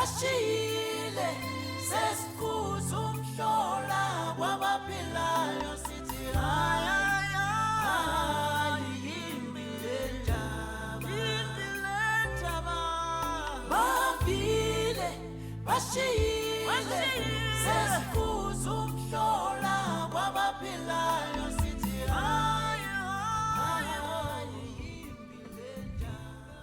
Bashiyile sesifuza umhlola kwabaphilayo sithi hayi hayi yimbi le ndaba yimbi le ndaba bahambile bashiyile sesifuza umhlola kwabaphilayo sithi hayi hayi yimbi le ndaba.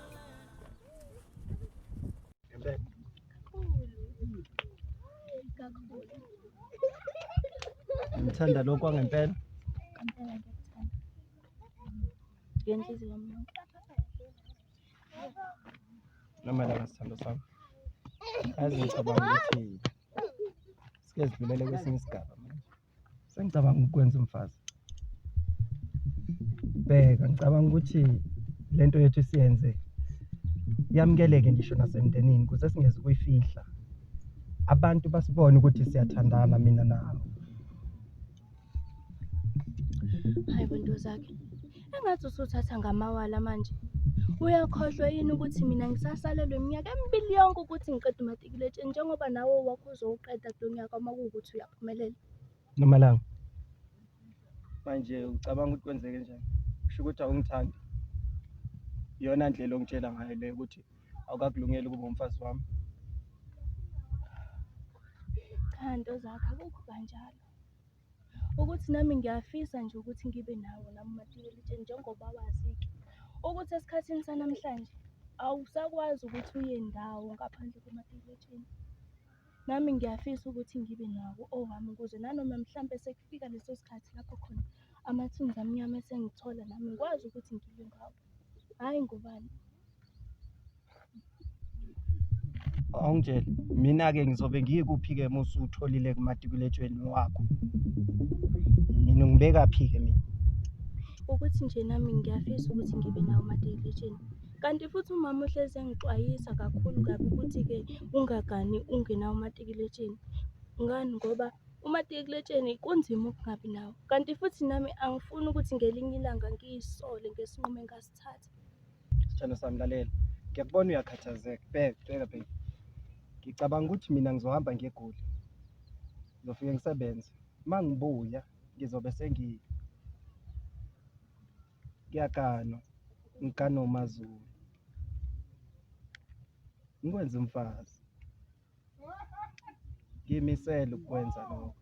Ngithanda lokhu kwangempela. Ngempela ngiyakuthanda. Ngenhliziyo yami yonke. Noma langa sithando sami. Yazi ngicabanga ukuthi sike sidlulele kwesinye isigaba manje. Sengicabanga ukukwenza umfazi. Bheka, ngicabanga ukuthi le nto yethu siyenze yamukeleke ngisho nasemndenini ukuze singeze ukuyifihla. Abantu basibone ukuthi siyathandana mina nawe. Hayi bo Ntozakhe, engathi usuthatha ngamawala manje. Uyakhohlwa yini ukuthi mina ngisasalelwe iminyaka emibili yonke ukuthi ngiqede umatikuletsheni njengoba nawe owakho uzowuqeda kulo nyaka uma kuwukuthi uyaphumelela. Nomalanga, manje ucabanga ukuthi kwenzeke njani? Kusho ukuthi awungithandi. Iyona ndlela ongitshela ngayo le ukuthi awukakulungeli ukuba umfazi wami. Cha Ntozakhe, akukho kanjalo. Ukuthi nami ngiyafisa nje ukuthi ngibe nawo nami umatikuletsheni njengoba wazi-ke ukuthi esikhathini sanamhlanje awusakwazi ukuthi uye ndawo ngaphandle komatikuletsheni. Nami ngiyafisa ukuthi ngibe nawo owami ukuze nanoma mhlampe sekufika leso sikhathi lapho khona amathunzi amnyama esengithola nami ngikwazi ukuthi ngilwe ngawo, hhayi ngobani. Awungitshele, mina-ke ngizobe ngikuphi-ke uma usutholile kumatikuletsheni wakho? Mina ungibekaphi-ke mina? Ukuthi nje nami ngiyafisa ukuthi ngibe nawo umatikuletsheni. Kanti futhi umama uhlezi engixwayisa kakhulu kabi ukuthi-ke ungagani ungenawo umatikuletsheni. Ngani ngoba umatikuletsheni kunzima ukungabi nawo. Kanti futhi nami angifuni ukuthi ngelinye ilanga ngiy'sole ngesinqumo engasithatha. Sithando sami lalela, ngiyakubona uyakhathazeka. Bheka, bheka baby. Ngicabanga ukuthi mina ngizohamba ngiye eGoli. Ngizofike ngisebenze. Uma ngibuya ngizobe sengi ngiyaganwa, ngiganwa uMaZulu. Ngikwenze umfazi. Ngiyimisele ukukwenza lokho.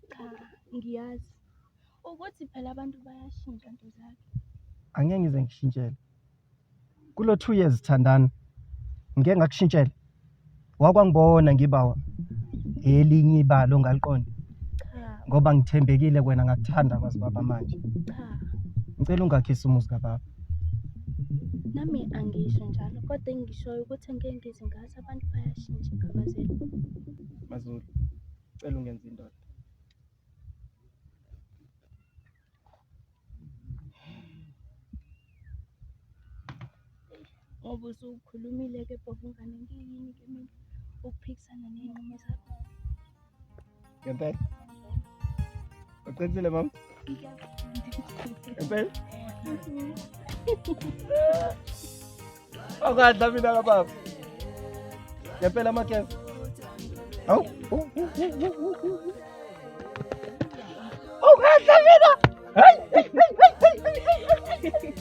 Cha, ngiyazi ukuthi phela abantu bayashintsha Ntozakhe. Angeke ngize ngikushintshele. Kulo 2 years sithandana ngike ngakushintshela. Wakwangibona ngiba elinye ibala ongaliqonda. Cha, Ngoba ngithembekile kuwena ngakuthanda kwaze kwaba manje. cha. Ngicela ungakhisi umuzi kababa. Nami angisho njalo kodwa engishoyo ukuthi angeke ngize ngazi abantu bayashintsha Khabazela. MaZulu, ngicela ungenze indoda. Ngoba usukhulumile-ke Bhovungane ngiyini-ke mina ukuphikisana ney'nqumo zakho. Ngempela? Uqinisile mama? Ngempela? Awukadla mina kababa. Ngempela makeza. Awu. Awukadla mina. Hey, hey, hey, hey, hey, hey.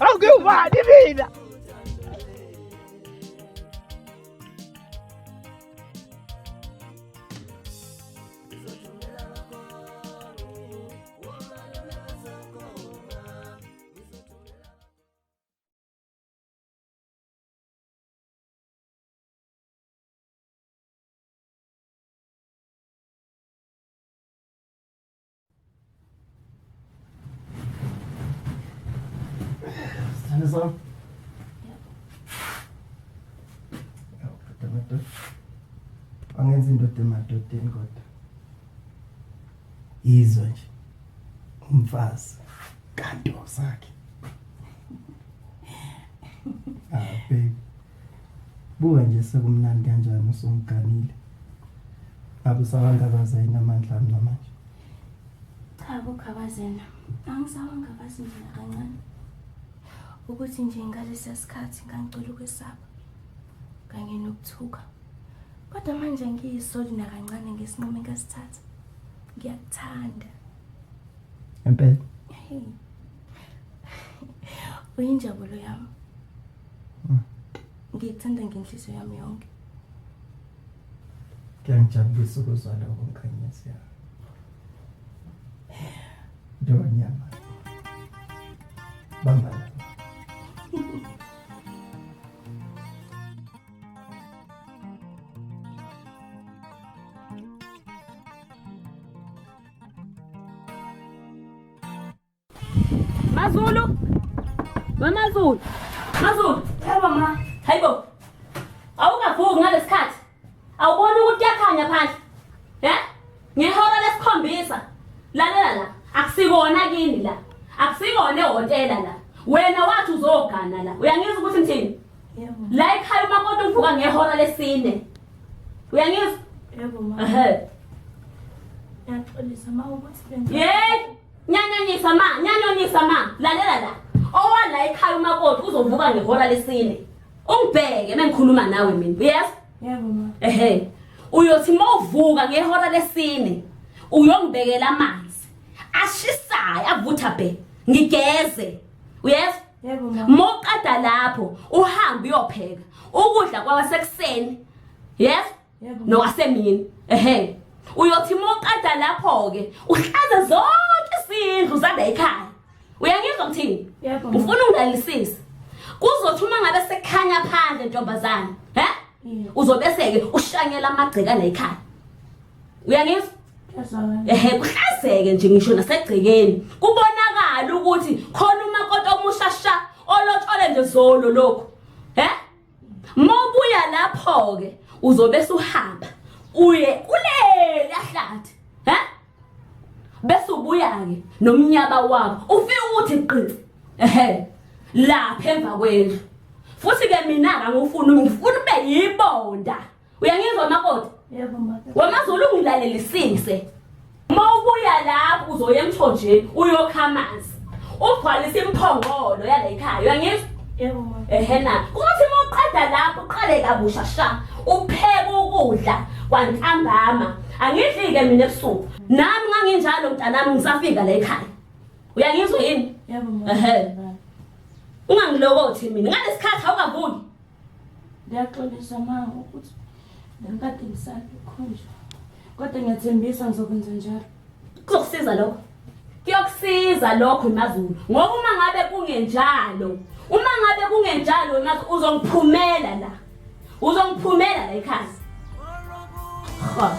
Awu ngiwubani mina? Sithando sami. Awu, madoda. Angenza indoda emadodeni kodwa. Yizwa nje. Umfazi kanto sakhe. Ah babe. Buka nje sekumnandi kanjani usungiganile. Ngabe usawangabaza yini amandla ami namanje? Cha kukhabazela. Angisawangabazi nje nakancane. Ukuthi nje ngalesiya sikhathi ngangicela ukwesaba. kanye nokuthuka. Kodwa manje angiyisoli nakancane ngesinqumo engasithatha. Ngiyakuthanda. Ngempela. Hey. Uyinjabulo yami. Ngikuthanda ngenhliziyo yami yonke. Kuyangijabulisa ukuzwa lokho Nkhanyezi yami. Ntonyama. Bamba la. Mazulu! WeMazulu! Mazulu! Yebo ma. Hayibo. Awukavuki ngalesikhathi. Awuboni ukuthi kuyakhanya phandle. He? Ngehora lesikhombisa. Lalela la. Akusikona kini la. Akusikona ehhotela la. Wena wathi uzogana la. Uyangizwa ukuthi ngithini? Yebo. La ekhaya umakoti uvuka ngehora lesine. Uyangizwa? Yebo ma. Ehhe. Ngiyaxolisa ma ukuthi bengi Yey! Nyanyanyisa ma, nyanyanyisa ma. Lalela la. Owala ekhaya umakoti uzovuka ngehora lesine. Ungibheke mengikhuluma nawe mina. Uyezwa? Yebo ma. Ehhe. Uyothi mawuvuka ngehora lesine uyongibekela amanzi ashisayo avutha bhe. Ngigeze. Uyezwa? Yebo ma. Mawuqeda lapho uhambe uyopheka ukudla kwasekuseni. Yes? Yebo. Nowasemini. Ehhe. Uyothi mawuqeda lapho ke uhlaze zonke isindlu zanda ekhaya. Uyangizwa ngithini? Yebo. ma. Ufuna ungilalelisise. Kuzothi uma ngabe sekukhanya phandle ntombazane, he? Yebo. Uzobese ke ushanyela amagceka la ekhaya. Uyangizwa? Kuyazwakala. Ehhe kuhlazeke nje ngisho nasegcekeni. Kubonakala ukuthi khona umakoti omusha sha olotshole nje zolo lokho. He? Mawubuya lapho ke uzobe suhamba uye kuleli hlathi. He? Bese ubuya ke nomnyaba wakho ufike uthi qinsi. Ehhe. Lapha emva kwendlu. Futhi ke mina angifuni ngifuna ube yibonda. Uyangizwa makoti? Yebo ma. WamaZulu ungilalelisise. Uma ubuya lapho uzoya emthonjeni uyokha amanzi. Ugcwalise imphongolo yala ekhaya. Uyangizwa? Yebo ma. Ehena. Kuthi uma uqeda lapho uqale kabusha sha. Upheke ukudla kwantambama. Angidli-ke mina ebusuku. Nami nganginjalo mntanami ngisafika la ekhaya. Uyangizwa yini? Yebo ma. Ehhe. Ungangilokothi mina. Ngalesikhathi awukavuki. Ngiyaxolisa ma ukuthi bengikade ngisakhonjwa. Kodwa ngiyathembisa ngizokwenza njalo. Kuzokusiza lokho. Kuyokusiza lokho Mazulu. Ngoba uma ngabe kungenjalo, uma ngabe kungenjalo Mazulu uzongiphumela la. Uzongiphumela la ekhaya. Ha.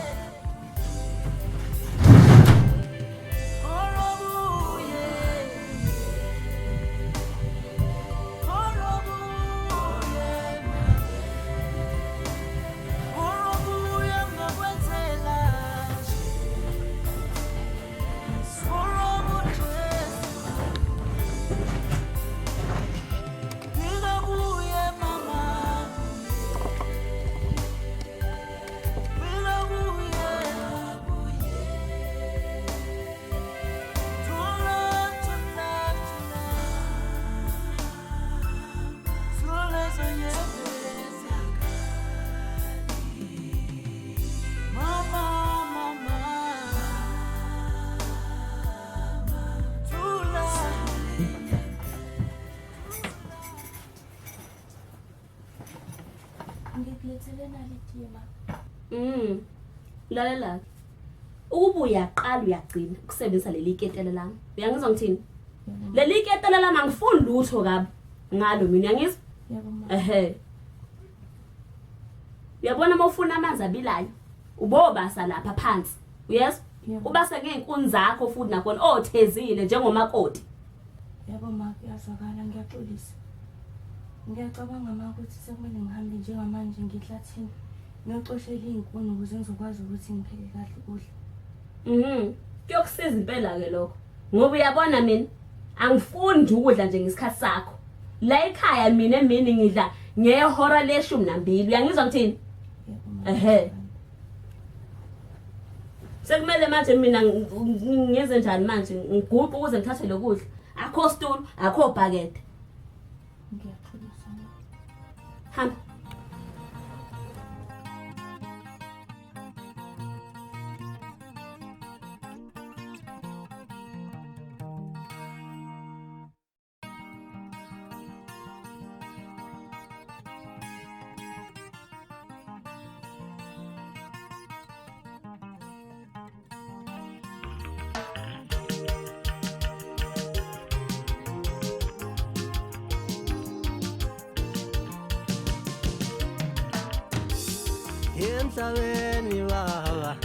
Ngikulethele nali itiye ma. Lalela. Ukuba uyaqala uyagcina ukusebenzisa leli ketele lami. Uyangizwa ngithini? Leli ketele lami angifuni lutho kabi ngalo mina uyangizwa? Yebo ma. Ehhe. Uyabona uma ufuna amanzi abilayo, ubobasa lapha phansi. Uyezwa? Yebo. Ubase ngey'nkuni zakho futhi nakhona othezile njengomakoti. Yebo ma, kuyazwakala ngiyaxolisa. Ngiyacabanga ma ukuthi sekumele ngihambe njengamanje ngihlathini ngiyocoshela iy'nkuni ukuze ngizokwazi ukuthi ngipheke kahle ukudla. Kuyokusiza impela ke lokho. Ngoba uyabona mina angifuni nje ukudla nje ngesikhathi sakho. La ekhaya mina emini ngidla ngehora leshumi nambili. Uyangizwa ngithini? Yebo ma. Ehhe. Sekumele manje mina ngenze njani manje ngiguqe ukuze ngithathe lokudla. Akho situlo, akho bhakede. Ngiyaxolisa. Hamba. Emhlabeni baba,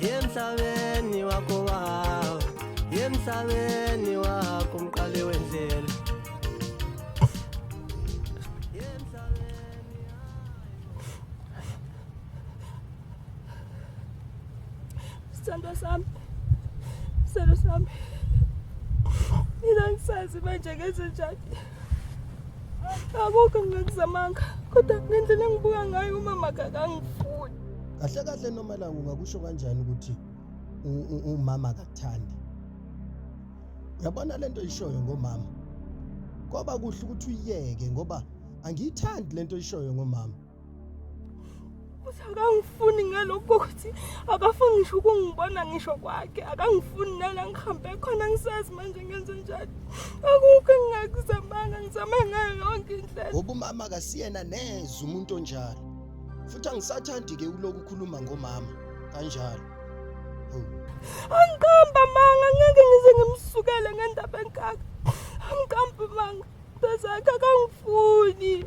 emhlabeni wakho baba, emhlabeni wakho mqali wendlela. Sithandwa sami, sithando sami, mina ngisazi manje ngenze njani. Akukho engingakuzamanga kodwa ngendlela engibuka ngayo umama akangifuni. Kahle kahle Nomalanga ungakusho kanjani ukuthi umama akakuthandi? Uyabona lento oyishoyo ngomama? Kwaba kuhle ukuthi uyiyeke ngoba angiyithandi lento oyishoyo ngomama. Uthi akangifuni ngalokhu kokuthi akafuni ngisho ukungibona ngisho kwakhe, akangifuni nala ngihambe khona ngisazi manje ngenze njani. Akukho engingakuzamanga, ngizame ngayo yonke indlela. Ngoba umama akasiyena neze umuntu onjalo. Futhi angisathandi-ke uloku ukhuluma ngomama kanjalo. Hawu. Angiqambi amanga, ngeke ngize ngimsukele ngendaba engaka. Angiqambi amanga. Ntozakhe akangifuni.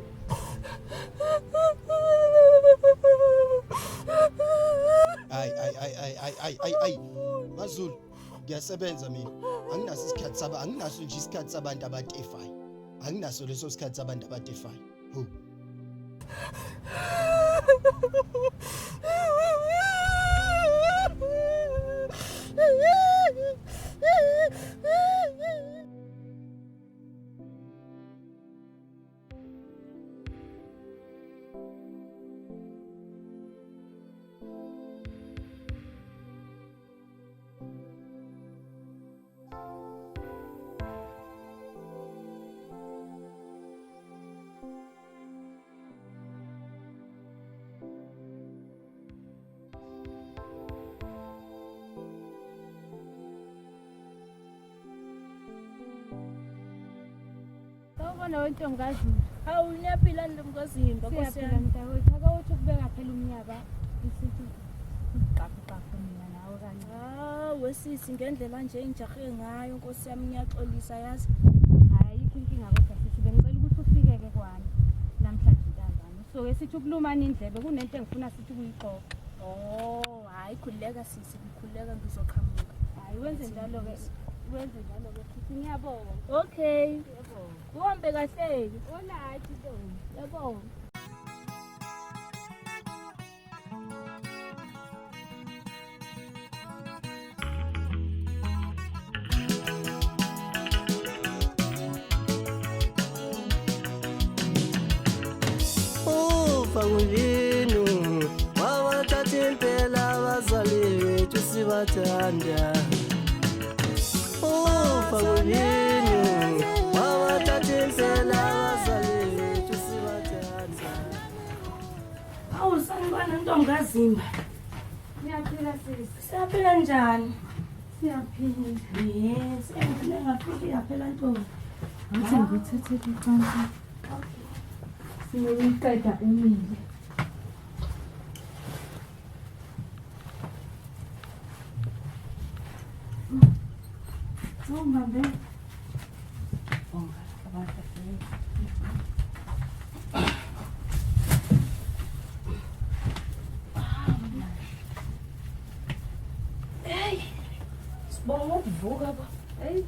Ay ay ay ay ay ay ay ay. MaZulu, ngiyasebenza mina. Anginaso isikhathi saba, anginaso nje isikhathi sabantu abatefayo. Anginaso leso sikhathi sabantu abatefayo. Ho. Sawubona wentombi kaZulu. Hawu niyaphila ntombi kaZimba nkosi Siyaphila yami. mntakwethu. Ake uthi ukubeka phela umnyaba isithi uqaphu qaphu mina nawe kancane. Hawu sisi ngendlela nje engijahe ngayo nkosi yami ngiyaxolisa yazi. Hayi ayikho inkinga kodwa sisi bengicela ukuthi ufike-ke kwami namhlanje ntambama. Usuke sithi ukulumana indlebe kunento engifuna sithi ukuyixoxa. Oh, hayi khululeka sisi, ngikhululeka ngizoqhamuka. Hayi wenze njalo-ke wenze njalo-ke sisi ngiyabonga. Okay. Ngiyabonga. Uhambe kahle-ke. Olathi ntombi. Ngiyabonga. Ufa kunjini wabathatha impela abazali bethu sibathanda. Ufa kunjini wabathatha impela abazali bethu sibathanda. Hawu sanibona ntombi kaZimba. Ngiyaphila sisi. Siyaphila njani? Siyaphila. Yes, engifune ngafika phela ntombi. Ngathi ngikuthathele ucansi. Sinokuqeda umile. Ungibambe. Hey. Sibonga ukuvuka ba. Hey,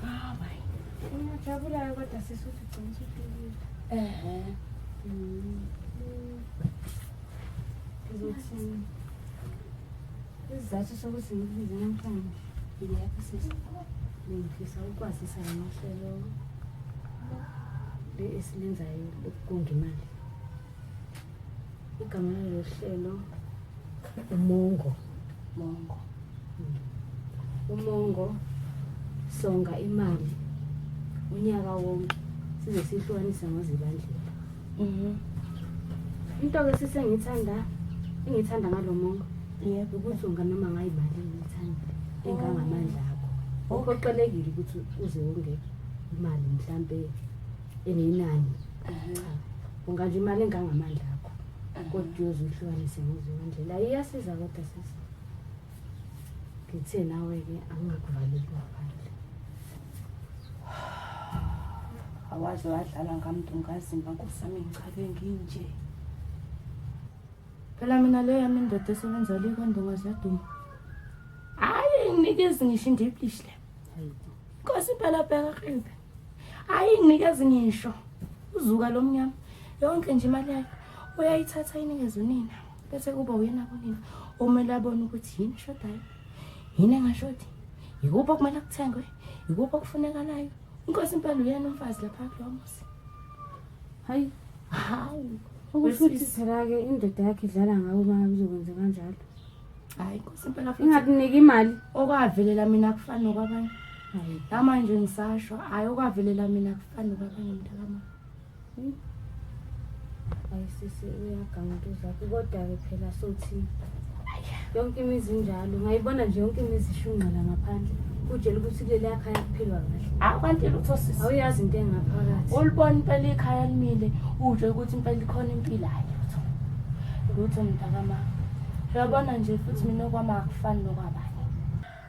Ah, hayi. ngiyajabula kodwa sisi ukuthi ugcine usufikile. Ehhe. Ngizothi isizathu sokuthi ngikubize namhlanje Yebo sisi. Ngifisa ukwazisa ngohlelo le esilenzayo lokonga imali. Igama lalolu hlelo umongo. Mongo. Umongo songa imali unyaka wonke size sihlukanise ngozibandlela. Mhm. Into ke sisengithanda engithanda ngalo mongo Yebo. ukuthi unga noma ngayimali engiyithanda engangamandla akho. Uphoqelekile ukuthi uze wonge imali mhlampe enenani. Cha. Unga nje imali engangamandla akho. Kodwa uyoze uyihlukanise ngozibandlela. Iyasiza kodwa sisi. Ngithe nawe-ke angingakuvaleli ngaphandle. Awaze wadlala ngami ntombi kaZimba nkosi yami ngichake nginje. Phela mina le yami indoda esebenza le kwaNdonga ziyaduma. Hayi nginikezi ngisho indiplishi le. Nkosi impela bheka kribe. Hayi nginikezi ngisho. Uzuka lo mnyama. Yonke nje imali yayo uyayithatha inikeze unina. Bese kuba uyena kunina omele abone ukuthi yini eshodayo. Yini engashodi. Yikuphi okumele kuthengwe? Yikuphi okufunekalayo? Inkosi impela uyena umfazi lapha kulowo muzi. Hayi. Hawu. Okusho ukuthi phela-ke indoda yakhe idlala ngawe uma kuzokwenza kanjalo. Hayi inkosi impela futhi. Ingakuniki imali. Okwavelela mina kufani nokwabanye. Hayi. Namanje ngisasho hayi okwavelela mina kufani nokwabanye mntakama. Hayi sisi uyaganga into zakhe kodwa-ke phela sothini. Yonke imizi injalo. Ungayibona nje yonke imizi ishunqela ngaphandle. Kutshela ukuthi kuleliya khaya kuphilwa kahle. Akwanti lutho sisi. Awuyazi into engaphakathi. Ulibona impela ikhaya limile uzwe ukuthi impela ikhona impilo hayi lutho. Lutho mntakama. Uyabona nje futhi mina okwami akufani nokwabanye.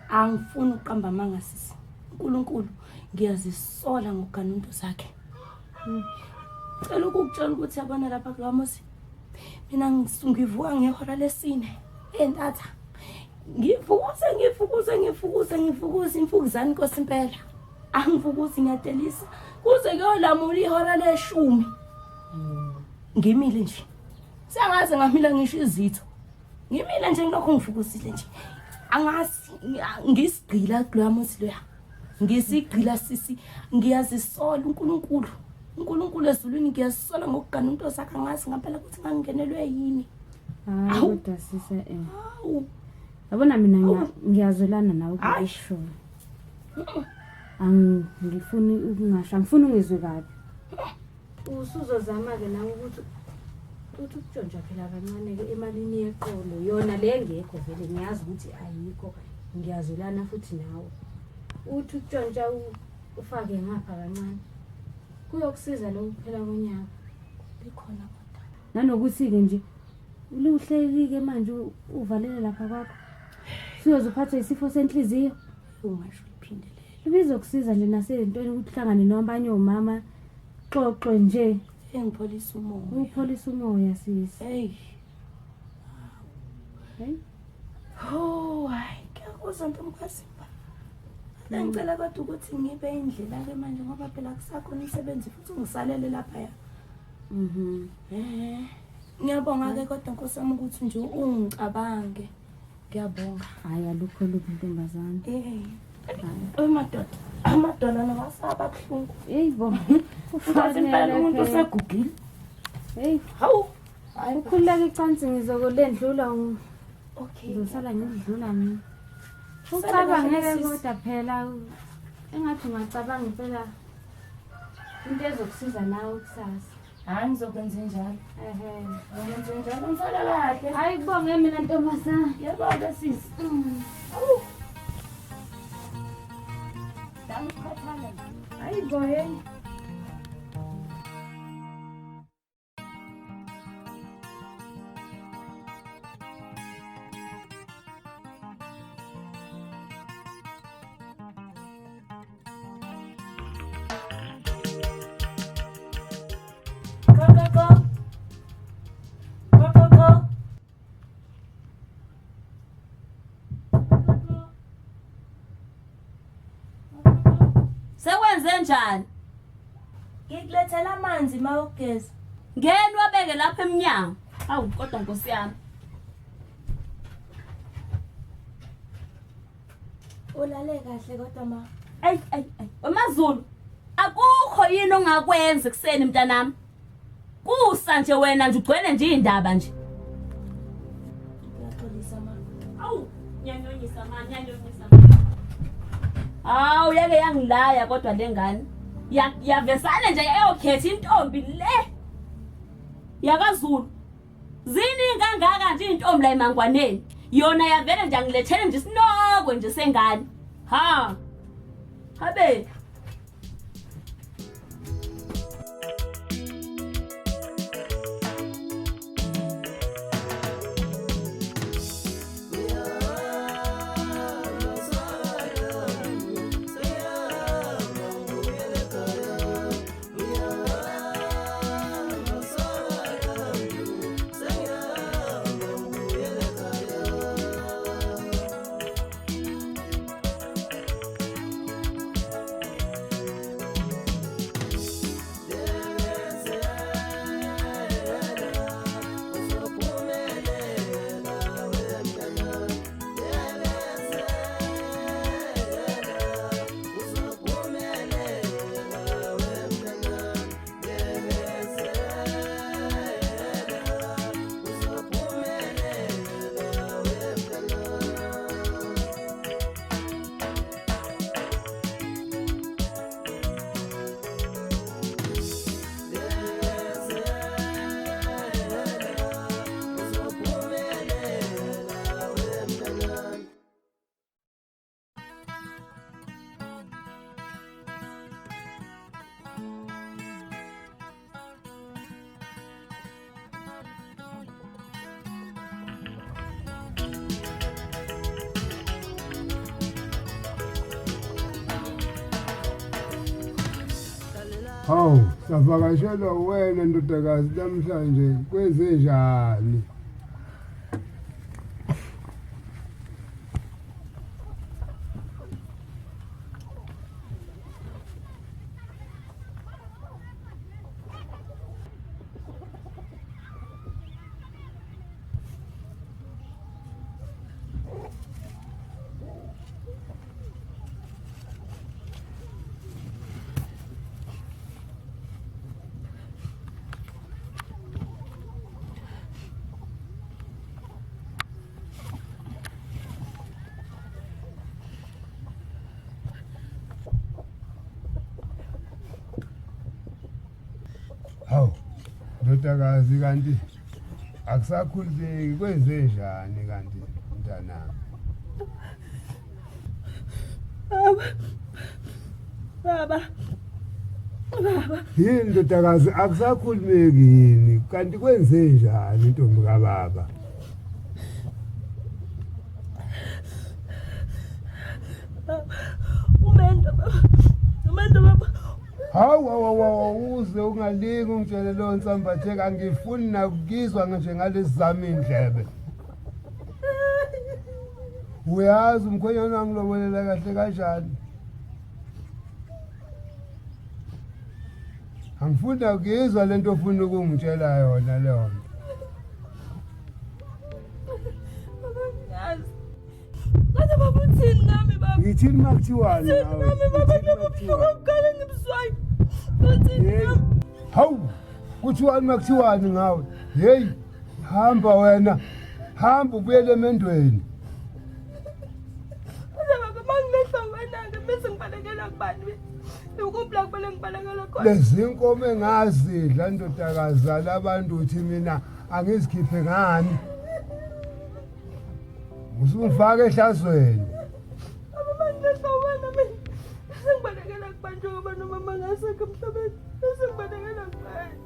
Angifuni ukuqamba amanga sisi. uNkulunkulu ngiyazisola ngokugana into zakhe. Cela ukukutshela ukuthi yabona lapha kulowa muzi mina ngivuka ngehora lesine entatha ngivukuze ngivukuze ngivukuze ngivukuze imfukuzane inkosi impela angivukuzi ngiyatelisa kuze kuyolamula ihora leshumi ngimile nje sengaze ngamila ngisho izitho ngimile nje ngilokhu ngivukuzile nje angazi ngisigqila kuloya muzi loya ngisigqila sisi ngiyazisola uNkulunkulu uNkulunkulu ezulwini ngiyazisola ngokugana umuntu osakhe angazi ngampela ukuthi ngangingenelwe yini. Hayi kodwa sisa eh. Hawu. Yabona mina ngiyazwelana nawe kusho. Angifuni ukungasho, angifuni ungizwe kabi. Usuzozama ke nawe ukuthi uthi ukutshontsha phela kancane ke emalini yeqolo yona le engekho vele ngiyazi ukuthi ayikho ngiyazwelana futhi nawe. Uthi ukutshontsha ufake ngapha kancane kuyokusiza lokhu kuphela konyaka likhona kodwa nanokuthi-ke nje uhleli-ke manje uvalele lapha kwakho suyoze uphathwe isifo senhliziyo ungasho liphindelele ibizokusiza nje nasey'ntweni ukuthi uhlangane nabanye omama xoxwe nje engipholisa umoya upholisa umoya sisi hey hey Oh, hayi ngiyakuzwa ntombazimba. Ngicela kodwa ukuthi ngibe indlela-ke manje ngoba phela kusakhona umsebenzi futhi ungisalele laphaya. Mhm. Eh. Ngiyabonga-ke kodwa nkosi yami ukuthi nje ungicabange. Ngiyabonga. Hayi alukho lubi ntombazane. Eh. Oy madoda, amadolo nowasaba buhlungu. Hey bo. Nkosi impela umuntu usegugile. Hey. Hawu. Ukhululeka icansi ngizokulendlula Okay. Ngizosala ngidlula mina. Ucabangeke kodwa phela engathi ungacabanga impela into ezokusiza nawe kusasa. Hayi ngizokwenza njalo. Ehhe. Ngizokwenza njalo ngisala kahle. Hayi kubonge mina ntombazane. Yebo-ke sisi. Awu. Dami ukukhathala. Hayi bo hey. Go, go, go. Go, go, go. Sekwenze njani? Ngikulethela amanzi ma ukugeza. Ngena wabeke lapha emnyango. Awu kodwa nkosi yami. Ulale kahle kodwa ma. Ayi ayi ayi. WeMaZulu akukho yini ongakwenza ekuseni mntanami. Kusa nje wena nje ugcwele nje indaba nje. Ngiyaxolisa ma. Awu nyanyonyisa ma nyanyonyisa. Hawu yake yangilaya kodwa le ngane. Yavesane nje eyokhetha intombi le. YakaZulu. Ziningi kangaka nje intombi la emangwaneni. Yona yavele nje angilethele nje isinokwe nje sengane. Ha. Habe. Hawu, savakashelwa wena ndodakazi namhlanje kwenzenjani? Hawu, ndodakazi kanti akusakhululeki kwenzenjani kanti mntanami? Baba. Baba. Baba. Yini ndodakazi akusakhulumeki yini kanti kwenzenjani ntombi kababa? Umendo baba. Umendo baba. Hawu hawu hawu uze ungalingi ungitshele leyo nsambatheka angifuni nakukizwa nje ngalezi zami iy'ndlebe. Uyazi umkhwenyana wangilobolela kahle kanjani? Angifuni nakuyizwa lento ofuna ukungitshela yona leyo nto. Baba ngiyazi. Kodwa baba uthini ngami baba? Ngithini uma kuthiwani Uthini ngawe? ngami baba Ngithini kulobu uma buhlungu kuthiwani? obuqale ngibuzwayo? Uthini Hey. ngami? Hawu, kuthiwani uma kuthiwani ngawe? Hey, hamba wena. Hamba ubuyele emendweni. Kodwa baba uma ngilehlwa wena-ke bese ngibalekela kubani? Ikuphi la kumele ngibalekele khona? Lezi nkomo engazidla ndodakazala abantu uthi mina angizikhiphe ngani? Usungifaka ehlazweni. Baba uma ngilehlwa wena mina bese ngibalekela kubani njengoba nomama ngasekho emhlabeni? Bese ngibalekela kubani?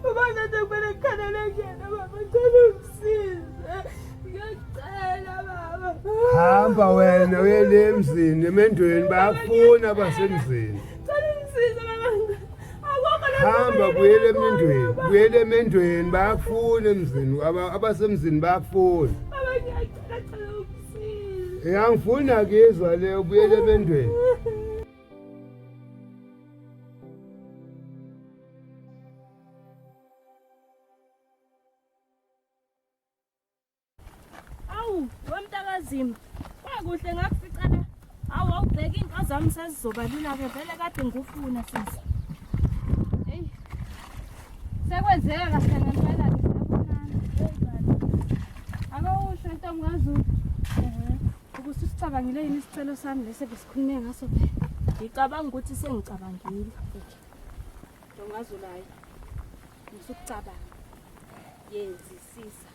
Baba ngathi kumele ngikhalele kuyena baba, ngicela ungisize. Ngiyacela baba. Hamba wena uyele emzini emendweni bayakufuna abasemzini. Ngicela ungisize baba. Akukho la Hamba buyele emendweni, buyele emendweni bayakufuna emzini, abasemzini bayakufuna. Baba ngiyacela cela ungisize. Angifuni kuyizwa leyo buyele emendweni. Awu, wemntakazima. Kwakuhle ngakufica la. Awu awubheka into zami sezizoba lula ke vele kade ngikufuna sisi. Hey. Sekwenzeka kahle ngempela ke sabonana. Ake usho ntombi kaZulu. Ukuthi usicabangile yini isicelo sami lesi besikhulume ngaso phela. Ngicabanga ukuthi sengicabangile. Ntombi kaZulu hayi. Ngisukucabanga. Yenzisisa.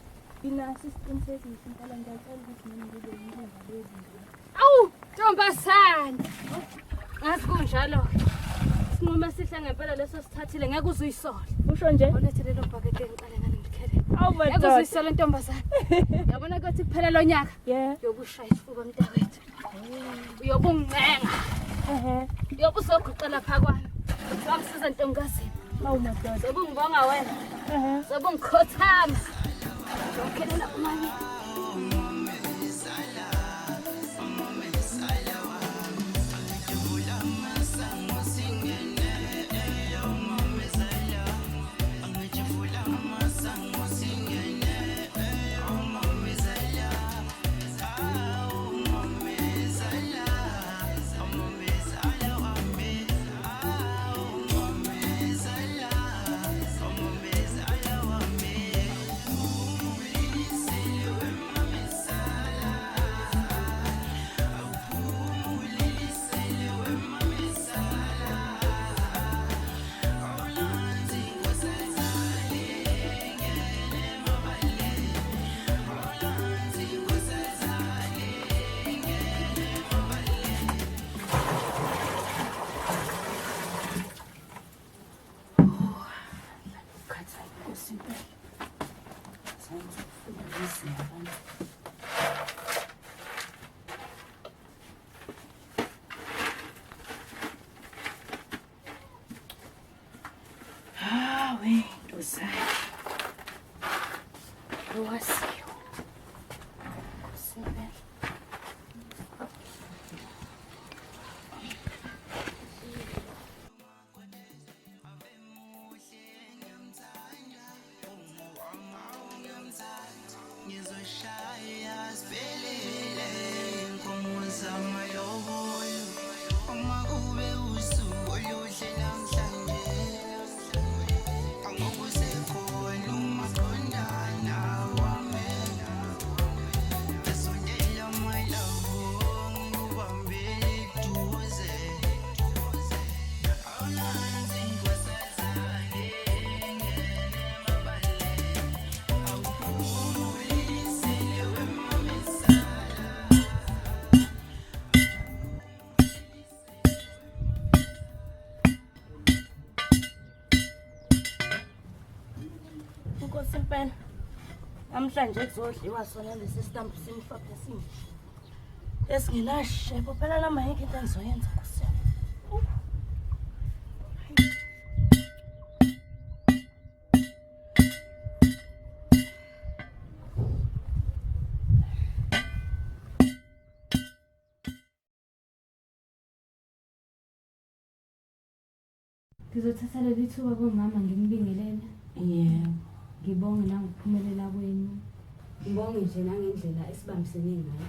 Nginaso isiqinisekiso impela ngiyacela ukuthi nami ngibe yinkinga lezi. Awu, ntombazane. Ngazi kunjalo-ke. Isinqumo esihle ngempela leso sithathile ngeke uze uyisole. Usho nje? Olethe lelo bhakede ngiqale ngale ngikhele. Awu Ngeke uze madoda. uyisole ntombazane. Yabona kuyothi kuphela lo nyaka. Yeah. Uyobe ushaya isifuba mntakwethu. Uyobe ungincenga. Ehhe. Uyobe uzoguqa lapha kwami. Uthi wangisiza ntombazane. Awu madoda. Zobe ungibonga wena. Ehhe. Zobe ungikhothama. Ngiyokhelela umami. Wentuzane. Lowasiwe. Nkosi impela. Ngizoshaya siphelele inkomo zamalobolo uma kube usuku oluhle namhlanje angokusekhona umaqondana wami esondela my love ngikubambele eduze awunanzi inkosazane ngene emabaleni awuphulisele wemamisala. Nkosi impela. Namhlanje kuzodliwa sona lesi sitambu simhlophe sinje. Esingenashebo phela noma yikho into engizoyenza Nkosi yami. Ngizothatha leli thuba komama nginibingelele. Yebo. Ngibonge nangokuphumelela kwenu. Ngibonge nje nangendlela esibambisene ngayo.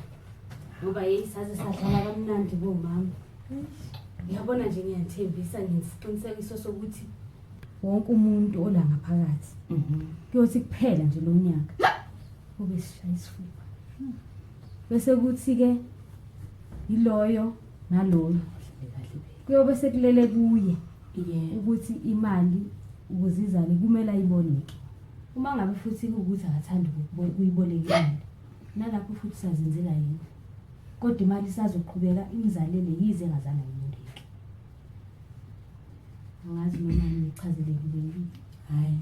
Ngoba yeyi saze sadlala kamnandi bomama. Uyabona nje ngiyanithembisa nginesiqinisekiso sokuthi wonke umuntu ola ngaphakathi kuyothi kuphela nje lo nyaka ube sishaya isifuba. Bese kuthi-ke yiloyo naloyo kuyobe sekulele kuye ukuthi imali ukuze izale kumele ayiboleke. Uma ngabe futhi kuwukuthi akathandi ukuyiboleka imali, nalapho futhi sazenzela yena, kodwa imali isazoqhubeka imzalele yize engazange ayiboleke. Angazi noma ngichazelekile yini. Hhayi,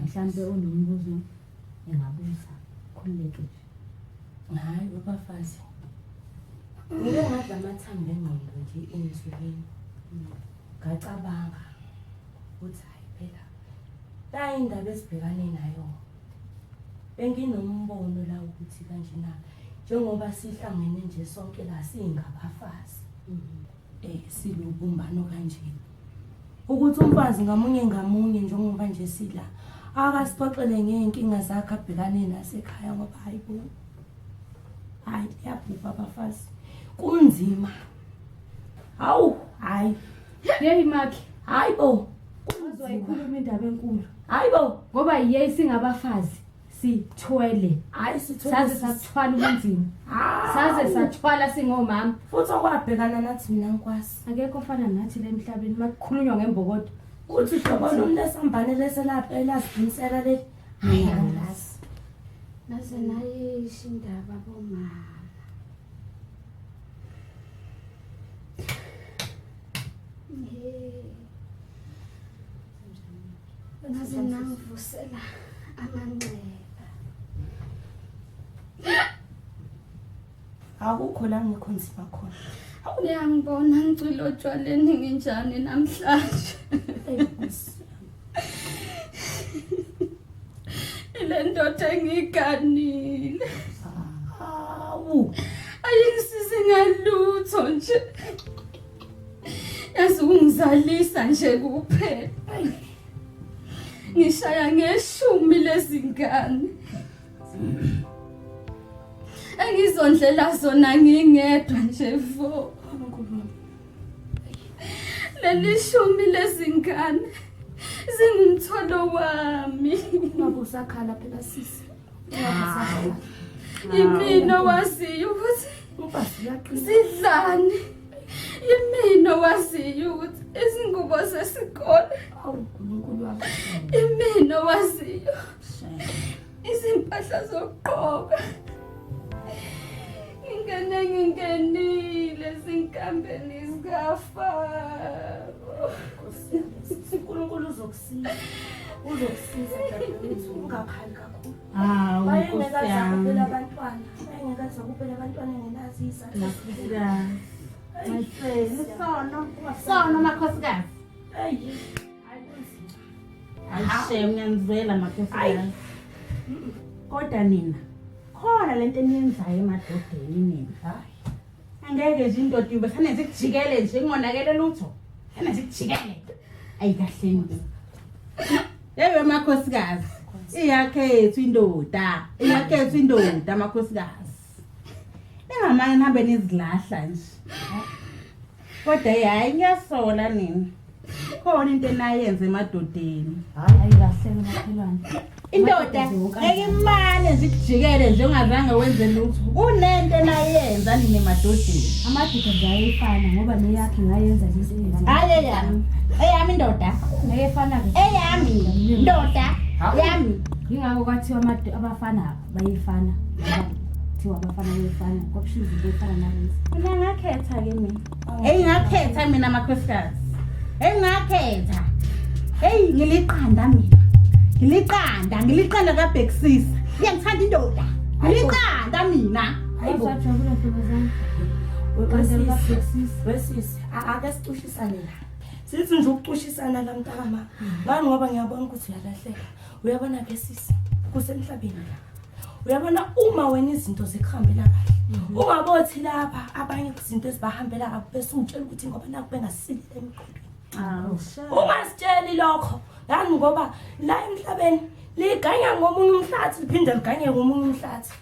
mhlampe onombuzo engabuza, khululeke nje. Hhayi babafazi, ngike ngadla amathambo engqondo nje ensukwini, ngacabanga ukuthi hhayi phela nayi indaba esibhekane nayo. Benginombono la ukuthi kanjena njengoba sihlangene nje sonke la singabafazi, silubumbano kanje, ukuthi umfazi ngamunye ngamunye njengoba nje sila akasixoxele ngey'nkinga zakhe abhekane nazo ekhaya, ngoba hayi bo, hhayi liyabhubha abafazi, kunzima. Hawu, hhayi. Yeyi makhi. Hhayi bo. Uzoyikhuluma indaba enkulu. Hhayi bo. Ngoba yeyi singabafazi sithwele. Hhayi sithwele. Saze sathwala ubunzima. Saze sathwala singomama. Futhi okwabhekana nathi mina ngikwazi. Akekho ofana nathi la emhlabeni makukhulunywa ngembokodo. Uthi hlobo luni lesambane leselapha elasiqinisela leli. Hhayi angilazi. Naze nayisho indaba bomama. Naze nangivusela amanxeba. Akukho la ngekho nzima khona. Niyangibona ngicwile otshwaleni nginjani namhlanje. Ile ndoda engiyiganile. Hawu. Ayingisizi ngalutho nje. Yazi ungizalisa nje kuphela. Ngishaya ngeshumi lezingane. Engizondlela zona ngingedwa nje vo. Leli shumi lezingane zingumthwalo wami. Ungabe usakhala phela sisi. Yimina owaziyo ukuthi zidlani. Yimina owaziyo ukuthi izingubo zesikole. Yimina owaziyo izimpahla zokugqoka. Ngingene ngingenile ezinkambeni zikaFaro. uNkulunkulu uzokusiza. Uzokusiza dadewethu, ungakhali kakhulu. Hawu, Wayengeke Nkosi yami. aze abantwana. Wayengeke aze akupele abantwana engenazo izathu. Sono, sono makhosikazi. Eyi, hayi kunzima. Ayishe ngiyanizwela makhosikazi. Kodwa nina khona lento eniyenzayo emadodeni nina. Hayi. Angeke nje indoda ibe sanenze kujikele nje kungonakele lutho. Sanenze kujikele. Ayi kahleni ke. Yebe makhosikazi. Iyakhethu indoda. Iyakhethu indoda makhosikazi. Ningamane nihambe nizilahla nje. Kodwa hayi ngiyasola nina. Khona into enayenza emadodeni. Hayi kahle makhelwane. Indoda ngeke imane nje ikujikele nje ungazange wenze lutho. Kunento enayenza nina emadodeni. Amadoda nje ayefana ngoba neyakhe ngayenza nje into. Hayi eyami. Eyami indoda. Ngeke efana ke. Eyami indoda. Yami. Yingakho kwathiwa abafana bayefana. Kuthiwa abafana bayefana. Kwakushiwo izinto efana nalezi. Mina ngakhetha ke mina. Hey ngakhetha mina makhosikazi. Hey ngakhetha. Hey ngiliqanda mina. Ngiliqanda, ngiliqanda kaBhekisisa. Iyangithanda indoda. Ngiliqanda mina. Hayibo. Usajabula ntombazane. Wesisi, ake sicushisane la. Sithi nje ukucushisana la mntakama. Ngani ngoba ngiyabona ukuthi uyalahleka. Uyabona ke sisi, kusemhlabeni la. Uyabona uma wena izinto zikuhambela kahle. Ungabothi lapha abanye izinto ezibahambela kabi bese ungitshela ukuthi ngoba naku bengasilile emqondweni. Ungasitsheli lokho. Ngani ngoba la emhlabeni liganya ngomunye umhlathi liphinde liganye ngomunye umhlathi.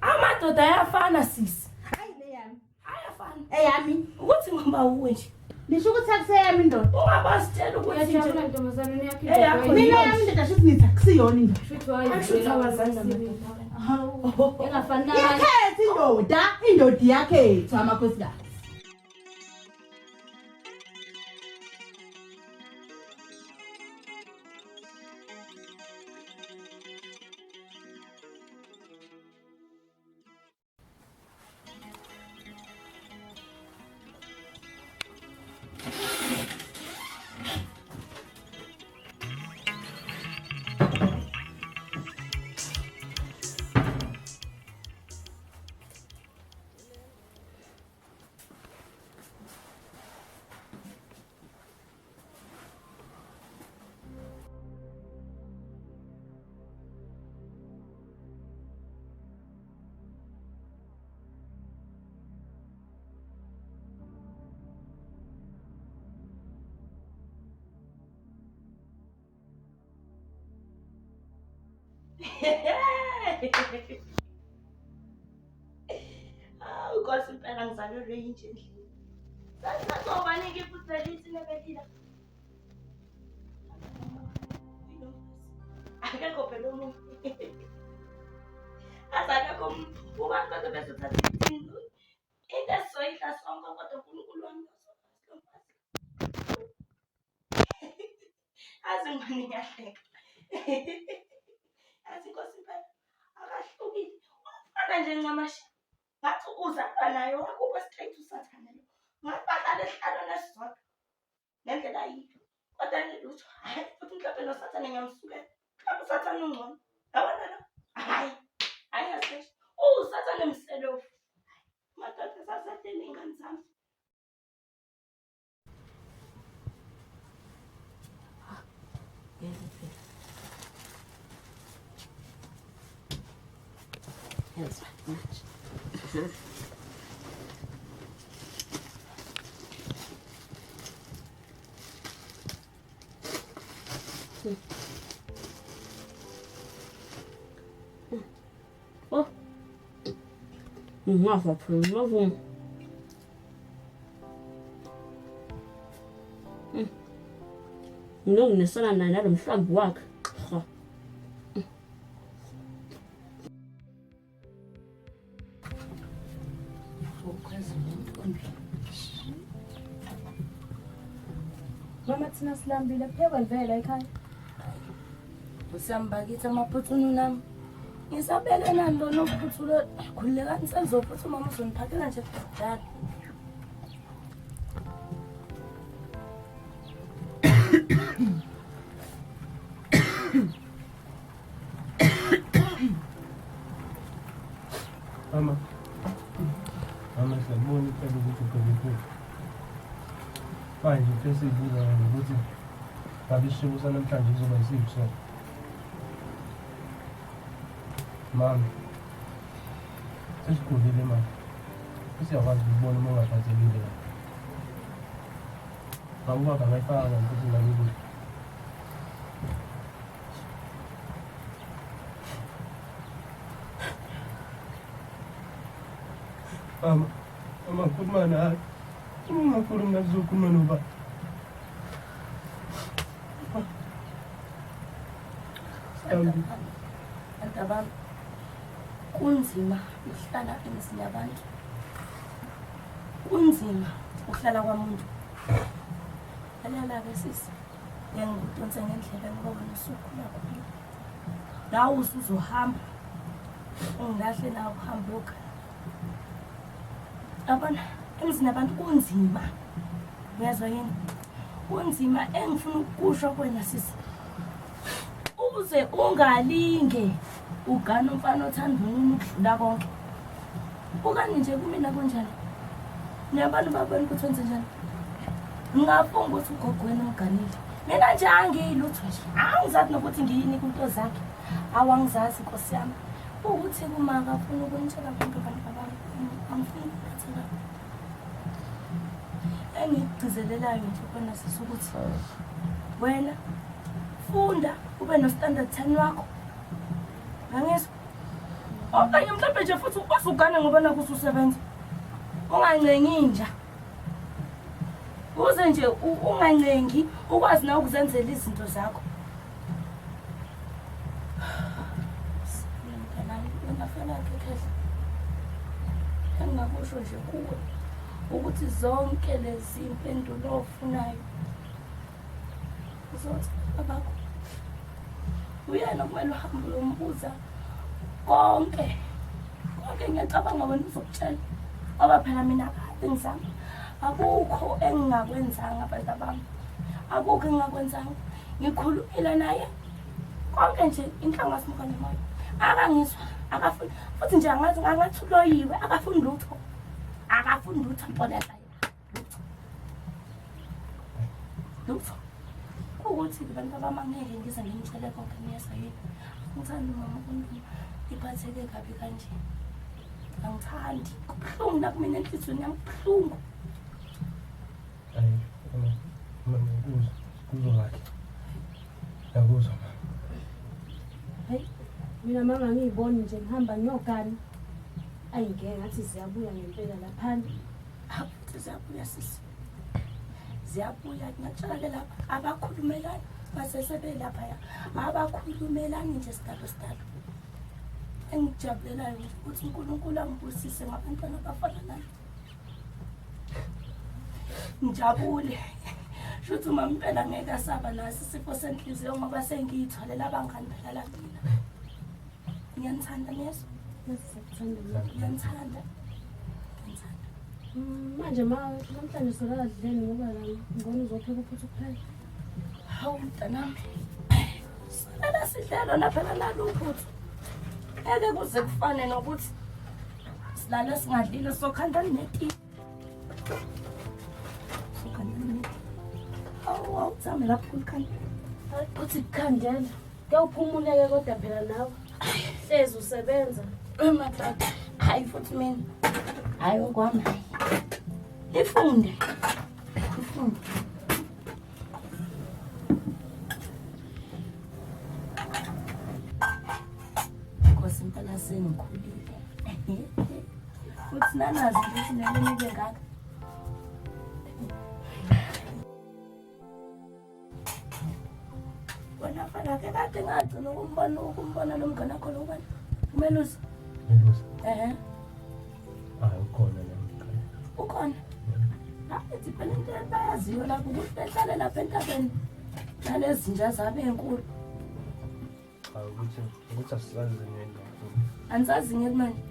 Amadoda ayafana sisi. Hayi le yami. Ayafana. Eyami. Ukuthi ngoba uwe nje. Nisho ukuthi akuseyami indoda. Ungabasitshela ukuthi nje. Uyajabula ntombazane neyakhe Eyakho Mina yami indoda shuthi nithi akusiyona indoda. Shuthi wayi. Ashuthi awazange amadoda. Hawu. Engafani nabanye. Iyakhetha indoda, indoda iyakhethwa amakhosikazi. Hawu Nkosi impela ngizalelwe yinje endlini. Sazobanika iphutha lithi nebelila. Akekho phela omunye. Aze akekho umuntu. Ubani kodwa bezothatha into into esizoyidla sonke kodwa uNkulunkulu wami lo mfazi. Aze ngibone ngiyahleka. Athi Nkosi impela akahlukile. Umfana nje ncamashi. Ngathi uzalwa naye wakubo straight usathane lo. Ngathi bahlala esihlalweni esisodwa ngendlela ayiyo. Kodwa nje lutho. Hayi futhi mhlawumbe nosathane ngiyamsukela. Mhlawumbe usathane ungcono. Yabona lo? Hayi. Hayi ngaseshe. Usathane mselofu. Madoda sasahleli ingane zami. Yezwa manje. Oh. Ngafa phela, ngafa. Ngilonginesana naye nalo mhlambi wakhe. Ha. Mama thina silambile kuphekwa vele ekhaya. Usiyami bakithi amaphuthunu nami. Ngisabeke nani lona uphuthu lo khululekani senizophutha umama uzoniphakela nje kudala. Mama. Mama siyabona impela ukuthi ugqoke iphupho. Manje into esiyibuza wena ukuthi Ngabe isishebo sanamhlanje kuzoba yisiphi sona? Mama, sesikhulile mama. Sesiyakwazi ukubona uma ungaphathekile kahle. Ngabe ubaba angayifaka kanti ukuthi ingane ikuphi? Mama, mama ngikhuluma nawe. Uma ungakhulumi nathi uzokhuluma nobani? Bantabami, kunzima ukuhlala emizini yabantu. Kunzima ukuhlala kwamuntu. Lalela-ke sisi, ngeke ngikudonse ngendlebe ngoba wena usukhula khulu. Nawe usuzohamba ungilahle nawe uhambe uyogana. Yabona emzini yabantu kunzima. Uyezwa yini? Kunzima engifuna ukukusho kuwena sisi. Uze ungalinge ugane umfana othanda unina ukudlula konke. Bukani nje kumina kunjani. Niyabona ubaba wenu ukuthi wenze njani? Ngingafunga ukuthi ugogo wenu umganile. Mina nje angiyilutho nje. Angizazi nokuthi ngiyini kunto zakhe. Awangizazi nkosi yami. Ukuthi kuma akafuni ukunitshela konke abantu babami. Angifuni ukuphatheka. Engikugcizelelayo nje kona sisi ukuthi wena funda ube no-standard 10 wakho. Ngangizwa? Okanye mhlawumbe nje futhi usugane ngoba nakho ususebenza. Ungancengi inja. Uze nje ungancengi ukwazi nawe ukuzenzela izinto zakho. Engingakusho nje kuwe ukuthi zonke lezi mpendulo ofunayo uzothi babakho uyena kumele uhambe uyombuza konke konke ngiyacabanga wena uzokutshela ngoba phela mina kade ngizama akukho engingakwenzanga abantu abami akukho engingakwenzanga ngikhulumile naye konke nje inhlanga simuka nomoya akangizwa akafuni futhi nje angazi angathi uloyiwe akafuni lutho akafuni lutho mponela lutho lutho kuwukuthi-ke bantu abami angeke ngize ngimtshele konke ngiyezwa yini angithandi mama umuntu iphatheke kabi kanje angithandi kubuhlungu nakumina enhliziyweni yami kubuhlungu Hayi, mama, mama ngikuzwa, ngikuzwa kahle. Ngiyakuzwa mama. Hayi, mina mama ngiyiboni nje ngihamba ngiyogana. Ayi ngeke ngathi ziyabuya ngempela laphana. Hawu, ziyabuya sisi. Ziyabuya ngiyakutshela-ke lapha abakhulumelani basesebelaphaya abakhulumelani nje sidalo sidalo. Engikujabulelayo nje ukuthi uNkulunkulu angibusise ngabantwana abafana nami. Ngijabule. Shuthi uma impela ngeke asaba naso isifo senhliziyo ngoba sengiyitholela abangani phela la mina. Ngiyanithanda niyezwa? Ngiyanithanda. Ngiyanithanda. Manje ma namhlanje solala dleni ngoba la ngibona uzopheka uphuthu kuphela. Hawu mntanami. Solala sidle lona phela nalo uphuthu. Ngeke kuze kufane nokuthi silale singadlile sokhanda neti. Sokhanda neti. Awu awuthame lapho kulikhanda. Uthi kukhandela. Kuyawuphumuleke kodwa phela nawe. Hlezi usebenza. Emadoda. Hayi futhi mina. Hayi okwami. Nifunde. Nifunde. Nkosi impela sengikhulile. Futhi nanazi ukuthi nale nibe ngaka. Wena fana ke kade ngagcina ukumbona ukumbona lo mngane wakho lo ubani? Umelusi. Melusi. Ehhe. Hayi ukhona la mkhaya. Ukhona. Hayi phela into abayaziyo lapho ukuthi behlale lapha entabeni nalezi nja zabo ey'nkulu. Cha ukuthi ukuthi asisazi ngeke kakhulu. Anisazi ngeke manje.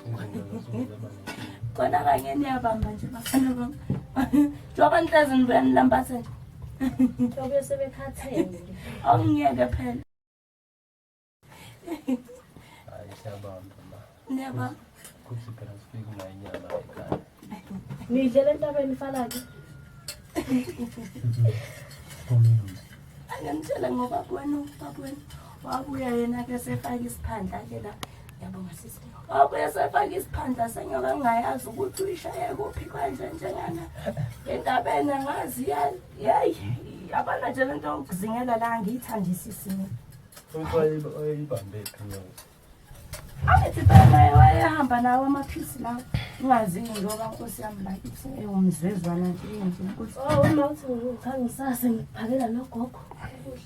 Izinto zasuke zaba nenkinga. Khona kanye niyabamba nje bafana bami. Njengoba nihlezi nibuya nilambathe nje. Njengoba sebekhathele. Awungiyeke phela. Hayi siyabamba ma. Niyabamba. Kuthi phela sifike nayo inyama ekhaya. Nidlela entabeni falake. Umelusi. Angimtshela ngobaba wenu, ubaba wenu wabuya yena-ke sefake isiphandla-ke la. Ngiyabonga sisi. Wabuya sefake isiphandla senyoka ngingayazi ukuthi uyishaye kuphi kanje njengana. Endabeni angazi yeyi yabona nje lento yokuzingela la angiyithandisisi mina. Uyibambe phi inyoka? Angithi phela naye wayehamba nawo amaphisi lawo. Ungazi njengoba nkosi yami la ithi ewumzwezwana nje nje ukuthi Oh, uma uthi cha ngisase ngikuphakela nogogo. Ukudla.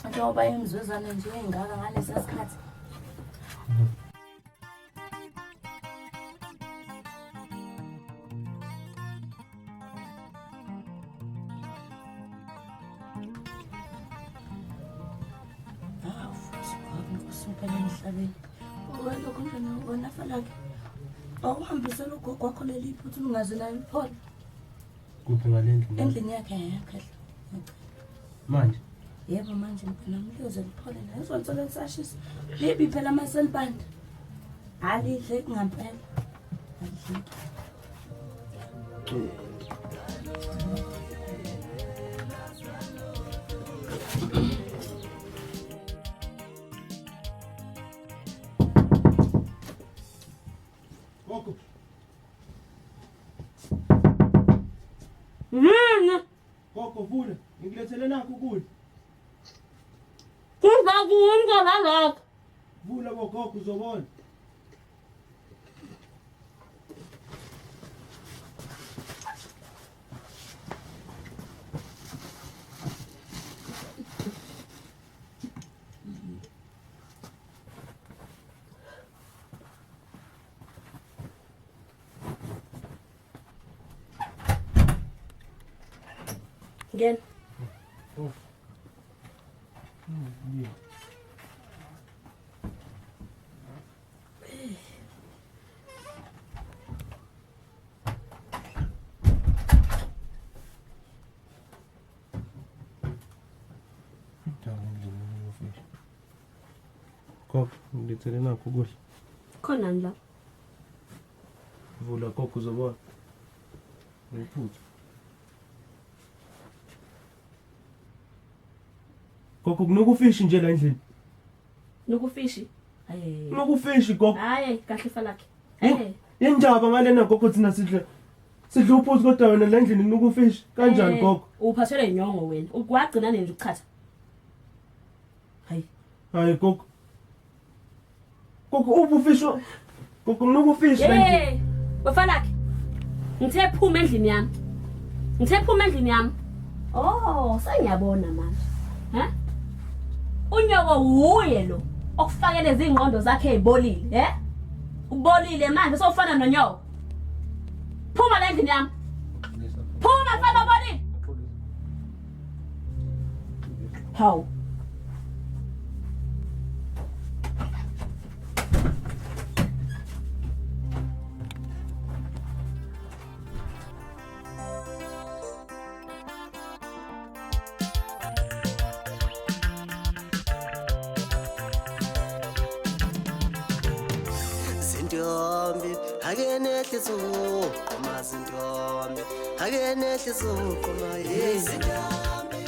Njengoba imizwezwana nje engaka ngalesa sikhathi. Hawu futhi ngoba Nkosi impela emhlabeni. Wena lokho nje wena falake. Awuhambisela ugogo wakho leli phuthu ungaze naye liphole. Kuphi ngale ndlu? Endlini yakhe yakhehla. Manje Yebo manje mntanami liyoze liphole naye uzolithola lisashisa. Libi phela amaselibanda. Alidleki ngampela. Alidleki. Gogo. Yini? Gogo vula, ngikulethele nakho ukudla. Kudla kuni kangaka? Vula bogogo uzobona. Ngena. Gogo, ngilethele nakho ukudla. Khonani la? Vula gogo uzobona. Ngiphuthu. Gogo kunuka ufishi nje la endlini. Nuka ufishi? Hayi. Kunuka ufishi gogo. Hayi, kahle falakhe. Hey. Indaba ngalena gogo thina sidla sidla uphuthu kodwa wena la endlini kunuka ufishi. Kanjani Eh, gogo? Uphathelwe inyongo wena. Ukwagcina nje ukuchatha. Hayi. Hayi gogo. Gogo uphi ufishi? Gogo kunuka ufishi la endlini. Hey, bafalakhe. Ngithe phuma endlini yami. Ngithe phuma endlini yami. Oh, sengiyabona manje. Ha? Unyoko wuye lo okufakele izingqondo zakhe ezibolile, he? Ubolile manje sofana nonyoko. Phuma la endlini yami. Phuma mfana obolile. Hawu. Zintombi ake nehlise uqoma zintombi ake nehlise uqoma hey zintombi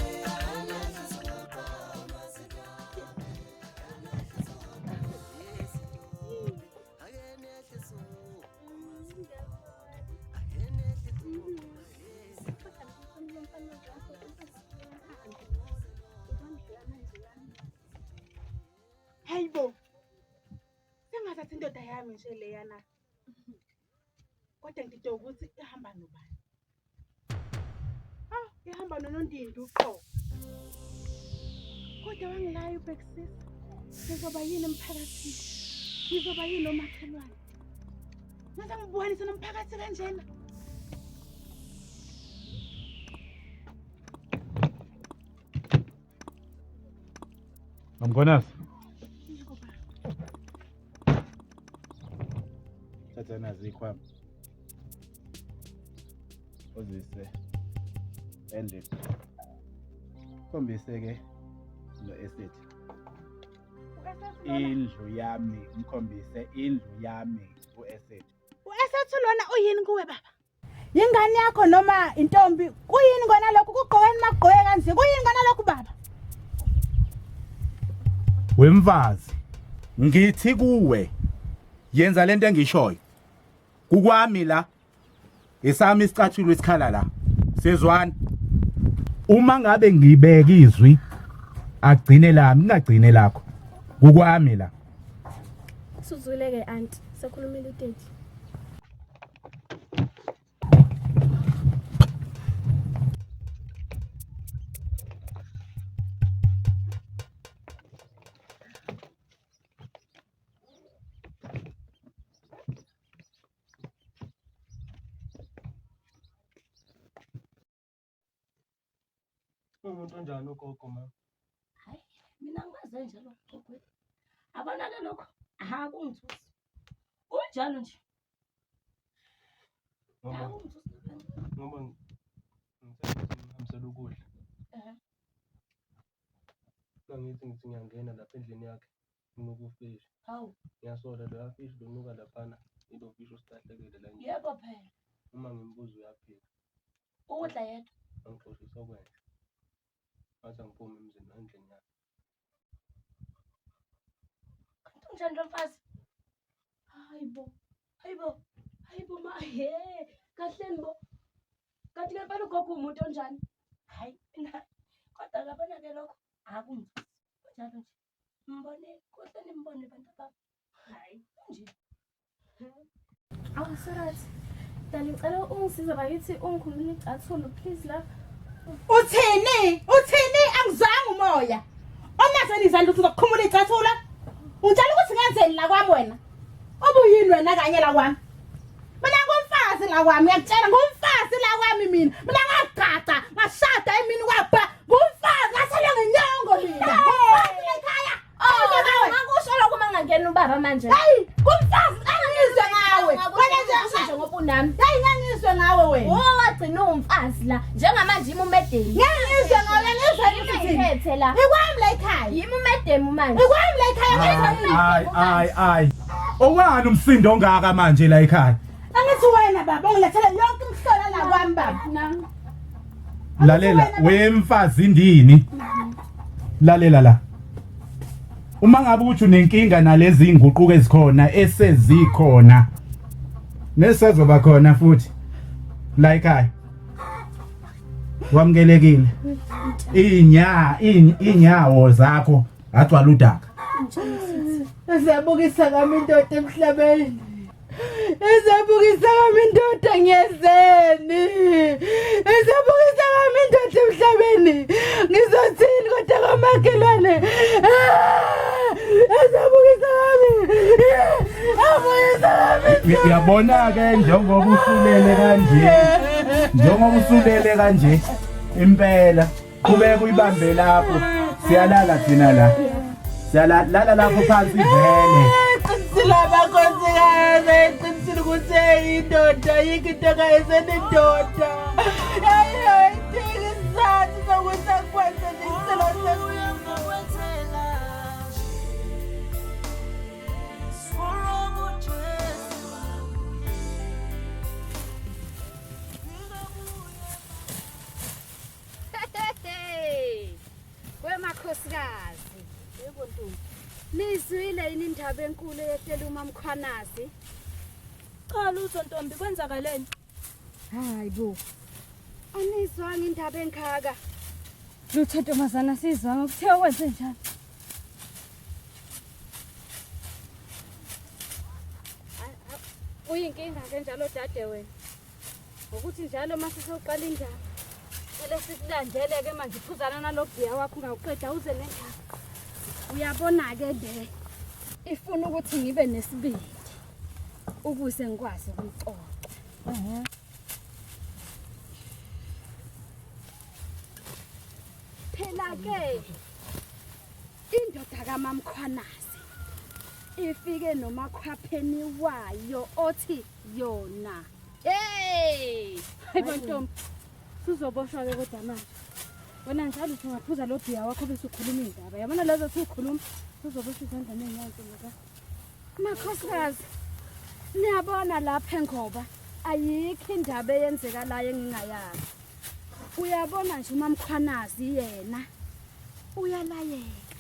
Hayi bo. Sengathatha indoda yami nje leyana. Kodwa ngidida ukuthi ihamba nobani. Ah, ihamba nonondindi uqobo. Kodwa wangilaya ubhekisisa. Ngizoba yini emphakathini? Ngizoba yini omakhelwane? Ngaze ngibukanise nomphakathi kanjena. Mamkhonasi. Thatha nazi ikhwama. Uzise endlini. Khombise ke lo estate. Indlu yami, mkhombise indlu yami u-estate. U-Esethu lona uyini kuwe baba? Ingane yakho noma intombi kuyini kona lokhu kugqokeni makugqoke kanje? Kuyini kona lokhu baba? Wemfazi, ngithi kuwe yenza lento engishoyo. Kukwami la. Esami isicathulo isikhala la. Sezwana. Uma ngabe ngibeka izwi agcine lami ngagcine lakho. Kukwami la. Suzule ke anti, sekhulumile uteti. Umuntu onjani ugogo ma? Hayi, mina ngibaze njalo gogo. Abona ke lokho, akungithusi. Unjalo nje. Ngoba Akungithusi nakancane. ngoba ngihambisela ukudla. Eh. Ngangithi ngithi ngiyangena lapha endlini yakhe kunuka ufishi. Hawu. Ngiyasola loya fishi lonuka laphana ilo fishi osilahlekele la endlini. Yebo phela. Uma ngimbuza uyaphika. Ukudla yedwa. Angixoshisa okwenja. Ngathi angiphume emzini endlini yakhe. Kanti unjani lo mfazi? Hayibo. Hayibo. Hayibo ma he. Kahleni bo. Kanti ngempela ugogo umuntu onjani? Hayi mina kodwa yabona ke lokho akungithusi. Kunjalo nje. Mbone kuhle nimbone bantu bami. Hayi unje. Awu Surat. Dali ngicela ungisize bakithi ungikhulule icathulo please la. Uthini? Uthini? Angizwanga umoya. Onazo izandla uthi uzokukhumula icathulo? Ungitshela ukuthi ngenzeni la kwami wena? Ubuyini wena kanye la kwami? Mina ngumfazi la kwami, ngiyakutshela ngumfazi la kwami mina. Mina ngagaca, ngashada emini kwabha. Ngumfazi ngaselwa ngenyongo mina. Ngumfazi la ekhaya. Oh, Ngizwe ngawe. ngakusho lokho uma ngangena ubaba manje. Hey, ngumfazi angizwe ngawe. Wena nje Usho nje ngoba unami. Hey, ngangizwe ngawe wena. Uwe wagcina uwumfazi la. Njengamanje yimi umedeni. Ngangizwe ngawe, ngizwe Yimi engiphethe la. Ikwami la ekhaya. Yimi umedemu manje. Ikwami la ekhaya ngizwe. Ay ay ay. Owani umsindo ongaka manje la ekhaya? Angithi wena baba ungilethele yonke imihlola la kwami baba. Lalela wemfazi ndini. Lalela la. Uma ngabe uthi unenkinga nalezi inguquko ezikhona esezikhona nesazoba khona futhi la ekhaya. Wamukelekile. Inya inyawo zakho agcwala udaka. Siyabukisa kami indoda emhlabeni. Isabukisa kwami indoda ngiyezeni. Isabukisa kwami indoda emhlabeni. Ngizothini kodwa kwamakhelwane? Isabukisa kwami. Abukisa kwami. Uyabona ke njengoba usulele kanje. Njengoba usulele kanje impela qhubeka uyibambe lapho. Siyalala thina la. Siyalala lapho phansi vele. Qinisile amakhosikazi, qinisile ukuthi indoda ayikho into engayenzeni indoda. Ayidingi isizathu sokuthi akwenze isicelo Wemakhosikazi. Yebo ntombi. Nizwile yini indaba enkulu eyehlela uMamkhwanazi? Cha lutho ntombi kwenzakaleni? Hayi bo. Anizwanga indaba engaka. Lutho ntombazana sizwanga kuthiwa kwenze njani? Uyinkinga ke njalo dade wena. Ngokuthi njalo uma sesewuqala indaba cele sikulandele-ke manje uphuzana nalo bhiya wakho ungawuqeda uze nendaba. Uyabona-ke le ifuna ukuthi ngibe nesibindi ukuze ngikwazi ukuyixoxa. Phela-ke indoda kaMamkhwanazi ifike nomakhwapheni wayo othi yona. Hey! Hayi bo ntombi. Sizoboshwa ke kodwa manje. Wena njalo uthi ungaphuza lo bhiya wakho bese ukhuluma indaba. Yabona lezo uthi ukhuluma uzoboshwa izandla nezinyawo ntombazane. Makhosikazi. Niyabona lapha engoba. Ayikho indaba eyenzekalayo engingayazi. Uyabona nje uMamkhwanazi yena uyalayeka.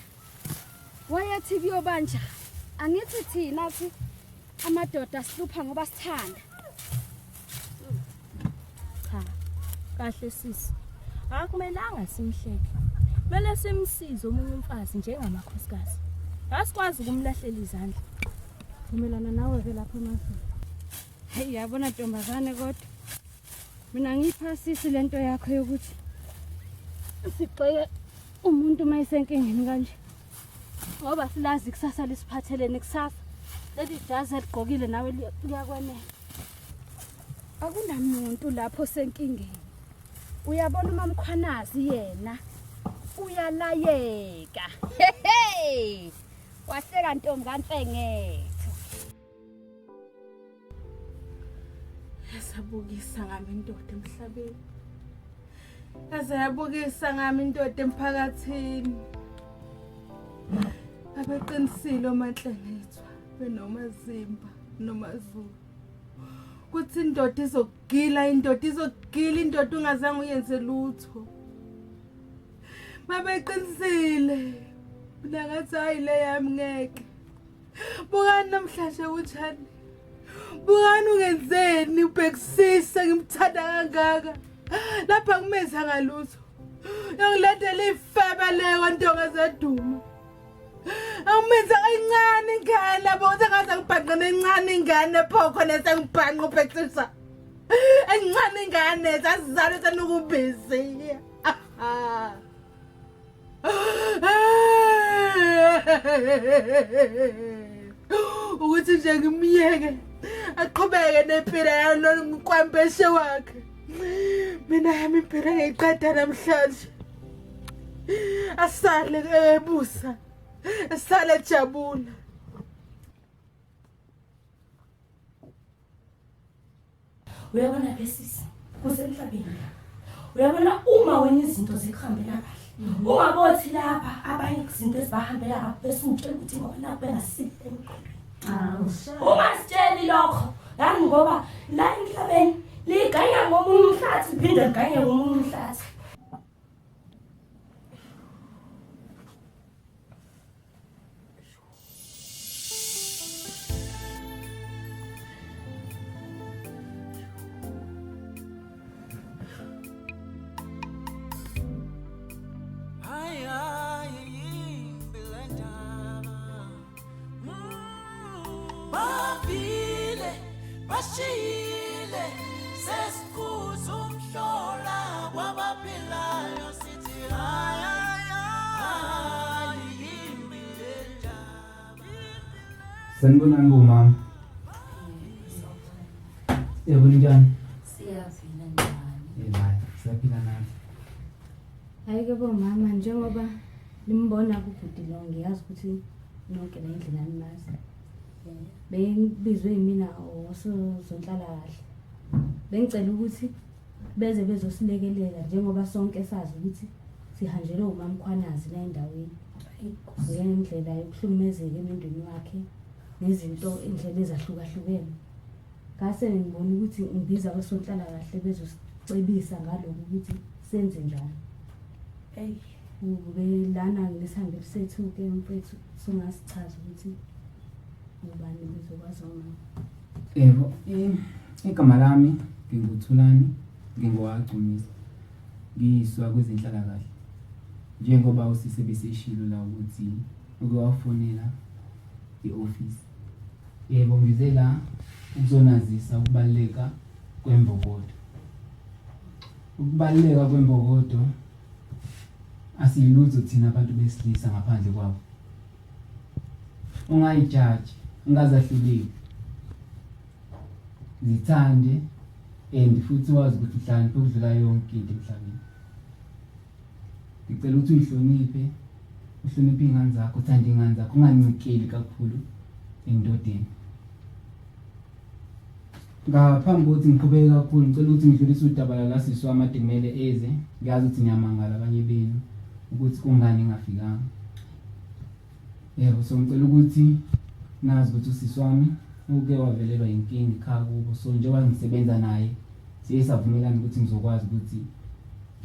Wayethi kuyoba njani? Angithi thina si amadoda sihlupha ngoba sithanda. Cha. Kahle sisi. Akumelanga simhleke. Kumele simsize omunye umfazi njengamakhosikazi. Asikwazi ukumlahlela izandla. Vumelana nawe ke lapho Mazulu. Hey yabona ntombazane kodwa. Mina ngiyiphasisi lento yakho yokuthi sigxeke umuntu uma esenkingeni kanje. Ngoba silazi kusasa lisiphathelene kusasa. Leli jazi eligqokile nawe liyakwenela. Akunamuntu lapho senkingeni. Uyabona uMamkhwanazi yena uyalayeka. Hehe. Wahleka ntombi kaNhlengetho. Yasabukisa ngami indoda emhlabeni. Yaze yabukisa ngami indoda emphakathini. Abeqinisile oManhlengethwa benoMazimba noMazulu. Kuthi indoda izokugila indoda izokugila indoda ungazange uyenze lutho. Babeqinisile. Mina ngathi hayi le yami ngeke. Bukani namhlanje kunjani? Bukani ungenzeni ubhekisisa ngimthanda kangaka. Lapha kumeza ngalutho. Yangilandela ifebe leyo ntonga zeduma. Angimenza kancane ingane yabo sengaze ngibhanqe nencane ingane pho khona sengibhanqa ubhekisisa. Encane ingane sasizalwe senukubhizi. Ukuthi nje ngimyeke aqhubeke nempilo yalo nkwambeshe wakhe. Mina yami impilo ngiyiqeda namhlanje. Asale ebusa. Asale ejabula. Uyabona ke sisi, kusemhlabeni la. Uyabona uma wena izinto zikuhambela kahle. Ungabothi lapha abanye izinto ezibahambela kahle bese ungitshela ukuthi ngoba nakho bengasile emqondweni. Ungasitsheli lokho. Yani ngoba la emhlabeni liganya ngomunye umhlathi liphinde liganye ngomunye umhlathi. Hayi hayi yimbi le ndaba. Bavile bashiyile sesiqhuza umhlola kwabaphilayo sithi hayi hayi yimbi le ndaba. Sanibonani bomama. Yebo ninjani? Siyaphila njani? Yebo, hayi, siyaphila nathi. Hhayi-ke bomama njengoba nimbona kubhuti lo ngiyazi ukuthi nonke la endlini animazi. Bengibizwe yimina osozonhlalakahle. Bengicela ukuthi beze bezosilekelela njengoba sonke sazi ukuthi sihanjelwe uMamkhwanazi la endaweni. Ngendlela yokuhlukumezeka emendweni wakhe nezinto indlela ezahlukahlukene. Ngase ngibona ukuthi ngibiza abosonhlalakahle bezosicebisa ngalokhu ukuthi senze njani. Eyi. Ube lana nesihambi sethu-ke mfethu sungasichaza ukuthi ubani bezokwazi omama. Yebo, igama lami nginguThulani, ngingowagcumisa. Ngiyiswa kwezenhlalakahle. Njengoba usisi ebeseshilo la ukuthi uke wafonela i-ofisi. Yebo, ngize la ukuzonazisa ukubaluleka kwembokodo. Ukubaluleka kwembokodo asiyilutho thina abantu besilisa ngaphandle kwabo. Ungayijaji, ungazahluleli. Zithande and futhi wazi ukuthi uhlakaniphe ukudlula yonke into emhlabeni. Ngicela ukuthi uyihloniphe, uhloniphe iy'ngane zakho, uthande iy'ngane zakho, ungancikeli kakhulu endodeni. Ngaphambi kokuthi ngiqhubeke kakhulu, ngicela ukuthi ngidlulise udaba lala sisi wami ade kumele eze. Ngiyazi ukuthi niyamangala abanye benu ukuthi kungani engafikanga. Yebo, so ngicela ukuthi nazi ukuthi usisi wami uke wavelelwa inkinga ekhaya kubo, so njengoba ngisebenza naye siye savumelana ukuthi ngizokwazi ukuthi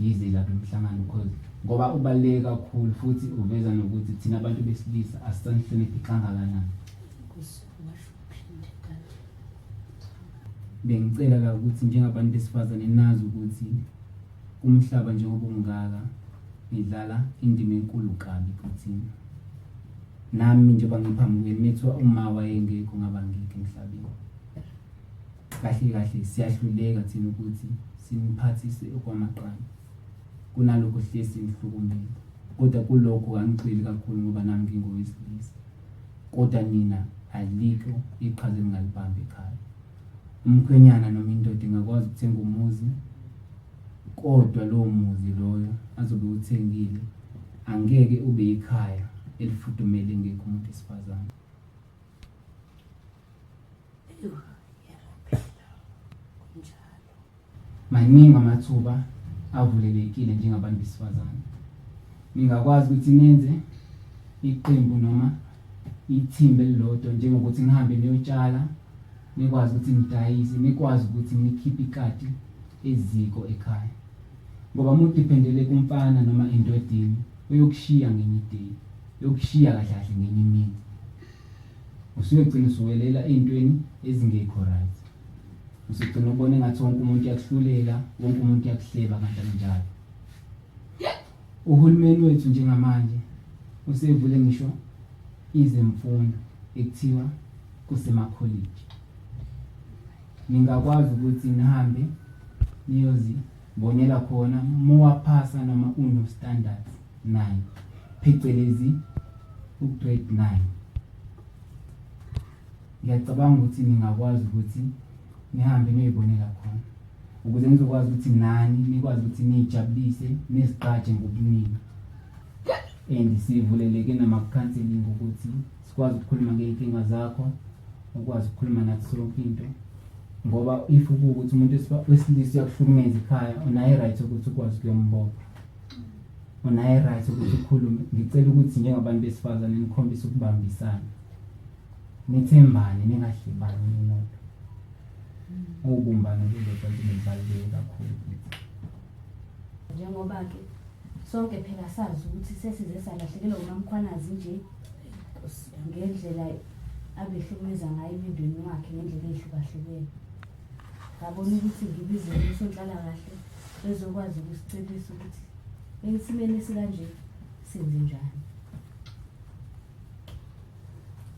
ngize la kulo mhlangano because ngoba ubaluleke kakhulu futhi uveza nokuthi thina abantu besilisa asisanihloniphi kangakanani. Bengicela la ukuthi njengabantu besifazane nazi ukuthi umhlaba njengoba ungaka nidlala indima enkulu kabi kuthina. Nami njengoba ngiphambi kwenu methiwa uma wayengekho ngaba ngekho emhlabeni. Kahle kahle siyahluleka thina ukuthi siniphathise okwamaqanda kunalokho hlezi sinihlukumeza. Kodwa kulokho angigxili kakhulu ngoba nami ngingowesilisa. Kodwa nina alikho iqhaza eningalibamba ekhaya. Umkhwenyana noma indoda ingakwazi ukuthenga umuzi kodwa lowo muzi loyo azobe uthengile angeke ube ikhaya elifudumele ngekho umuntu wesifazane. Maningi amathuba avulelekile njengabantu besifazane. Ningakwazi ukuthi nenze iqembu noma ithimba elilodwa njengokuthi nihambe niyotshala, nikwazi ukuthi nidayise, nikwazi ukuthi nikhiphe ikati eziko ekhaya. Ngoba uma udiphendele kumfana noma endodeni uyokushiya ngenye ideyi, uyokushiya kahle kahle ngenye imini. Usuyogcina usuwelela ey'ntweni ezingekho right. Usugcina ubona engathi wonke umuntu uyakuhlulela, wonke umuntu uyakuhleba kanti akunjalo. Uhulumeni wethu njengamanje usevule ngisho izemfundo ekuthiwa kusemakholiji. Ningakwazi ukuthi nihambe niyozibonela khona mowaphasa noma uno standards 9 phecelezi ugrade 9. Ngiyacabanga ukuthi ningakwazi ukuthi nihambe niyoyibonela khona ukuze nizokwazi ukuthi nani nikwazi ukuthi niyijabulise nizigqaje ngobuningi and sivuleleke nama-counseling ukuthi sikwazi ukukhuluma ngey'nkinga zakho ukwazi ukukhuluma nathi sonke into ngoba if kuwukuthi umuntu wesilisa uyakuhlukumeza ekhaya unayo i-right yokuthi ukwazi ukuyombopha unayo i-right ukuthi ukhulume ngicela ukuthi njengabantu besifazane nikhombise ukubambisana nithembane ningahlebani ninodwa ubumbano lulodwa nje lubaluleke kakhulu kithi njengoba-ke sonke phela sazi ukuthi sesize salahlekelwa uMaMkhwanazi nje ngendlela abehlukumeza ngayo emendweni wakhe ngendlela ey'hlukahlukene. Ngabona ukuthi ngibize usonhlalakahle bezokwazi ukusicebisa ukuthi esimeni esikanje senze njani.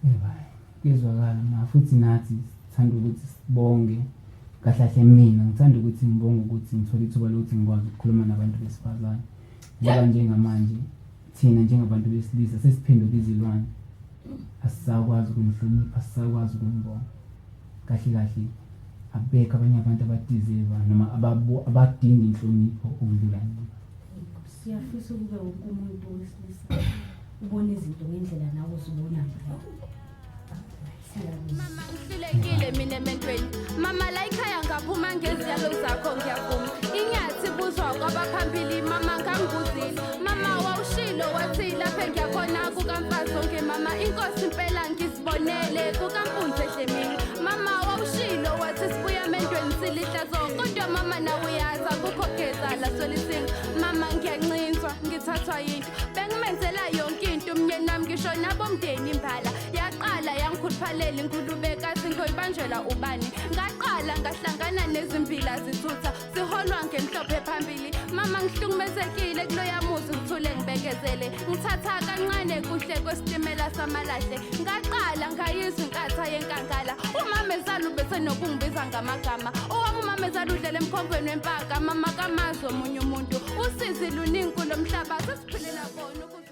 Yebo, kuyezwakala ma futhi nathi sithanda ukuthi sibonge kahle kahle mina ngithanda ukuthi ngibonge ukuthi ngithole ithuba lokuthi ngikwazi ukukhuluma nabantu besifazane ngoba njengamanje thina njengabantu besilisa sesiphenduka izilwane asisakwazi ukumhlonipha asisakwazi ukumbonga kahle kahle abekho abanye abantu abadizeva noma abadinga inhlonipho ukudlula nina. Siyafisa ukube wonke umuntu wesilisa ubona izinto ngendlela nawe ozibona ngayo. Mama ngihlulekile mina emendweni mama la ekhaya ngaphuma ngeziyalo zakho ngiyavuma inyathi buzwa kwabaphambili mama ngangibuzile mama wawushilo wathi lapha engiyakhona kukamfazi onke mama inkosi impela ngizibonele kukampunzi edlemini mama wawushilo wathi sibuya emendweni silihlazo kodwa mama nawe uyazi akukho geza laswelisinga mama ngiyancinzwa ngithathwa yinto bengimenzela yonke into umnyeni nami ngisho nabomndeni imbala yaqala yangikhuluphalela inkulube kathi ngiyoyibanjelwa ubani ngaqala ngahlangana nezimbila zithutha siholwa ngemhlophe phambili mama ngihlukumezekile kuloya muzi ngithule ngibekezele ngithatha kancane kuhle kwesitimela samalahle ngaqala ngayizwa inkatha yenkangala umamezala ubesenokungibiza ngamagama owami umamezala udlela emkhombweni wempaka mama kamazi omunye umuntu usizi luningi kulo mhlaba sesiphilela kona.